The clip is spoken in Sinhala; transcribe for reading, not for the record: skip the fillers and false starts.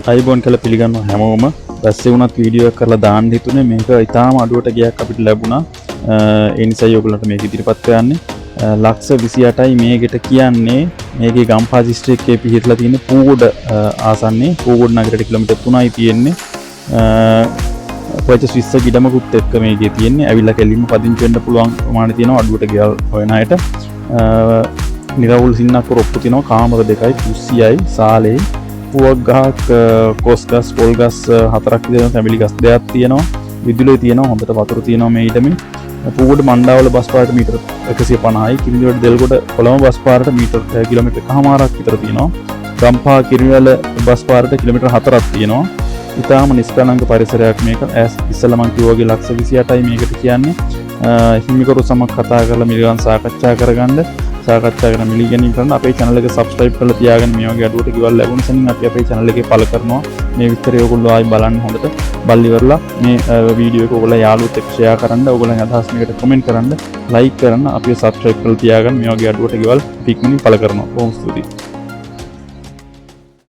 ආයුබෝවන් කියලා පිළිගන්නවා හැමෝම. වැස්සේ වුණත් වීඩියෝ එකක් කරලා දාන්න හිතුනේ. මේක ඉතාම අඩුවට ගෙයක් අපිට ලැබුණා. ඒ නිසායි ඔයගොල්ලන්ට මේක ඉදිරිපත් කරන්නේ. ලක්ෂ 28යි මේකට කියන්නේ. මේකේ ගම්පහ දිස්ත්‍රික්කයේ පිහිටලා තියෙන පූගොඩ ආසන්නයේ, පූගොඩ නගරයට කිලෝමීටර් 3යි තියෙන්නේ. පර්චස් 20 ඉඩමකුත් එක්ක මේකේ තියෙන්නේ. ඇවිල්ලා කෙලින්ම පදිංචි වෙන්න පුළුවන් ප්‍රමාණය තියෙනවා අඩුවට ගෙවල් හොයන අයට. නිරවුල් සින්නක් කොරොප්පු තියෙනවා. කාමර 2යි, කුස්සියයි, සාලේ, පුවක් ගහක්, කොස් ගස්, පොල් ගස් හතරක් විතර, තැඹිලි ගස් දෙකක් තියෙනවා. විදුලිය තියෙනවා, හොඳට වතුර තියෙනවා මේ ඉඩමේ. පූගොඩ මණ්ඩාවල බස් පාරට මීටර් 150යි, කිරිඳිවැට දෙල්ගොඩ කොළඹ බස් පාරට මීටර් කිලෝමීටර් එකහමාරක් විතර තියෙනවා. ගම්පහ කිරිඳිවැල බස් පාරට කිලෝමීටර් 4ක් තියෙනවා. ඉතාම නිස්කලංක පරිසරයක් මේක. ඇස් ඉස්සෙල්ලා මං කිව්වා වගේ ලක්ෂ 28යි මේකට කියන්නේ. හිමිකරු සමග කතා කරලා මිල ගණන් සාකච්ඡා කරගන්න, සාකච්ඡා කරන මිල ගැනීම කරන්න අපේ channel එක subscribe කරලා තියාගන්න. මේ වගේ අඩුවට ගෙවල් ලැබුණ සැනින් අපි අපේ channel එකේ පළ කරනවා මේ විස්තරය. ඔයගොල්ලෝ ආයි බලන්න. හොඳට බලලා ඉවරලා මේ වීඩියෝ එක ඔයගොල්ලෝ යාළුවොත් එක්ක ෂෙයා කරන්න, ඔයගොල්ලන්ගේ අදහස් මේකට කමෙන්ට් කරන්න, ලයික් කරන්න, අපිව subscribe කරලා තියාගන්න. මේ වගේ අඩුවට ගෙවල් අපි ඉක්මනින් පළ කරනවා. බොහොම ස්තුතියි.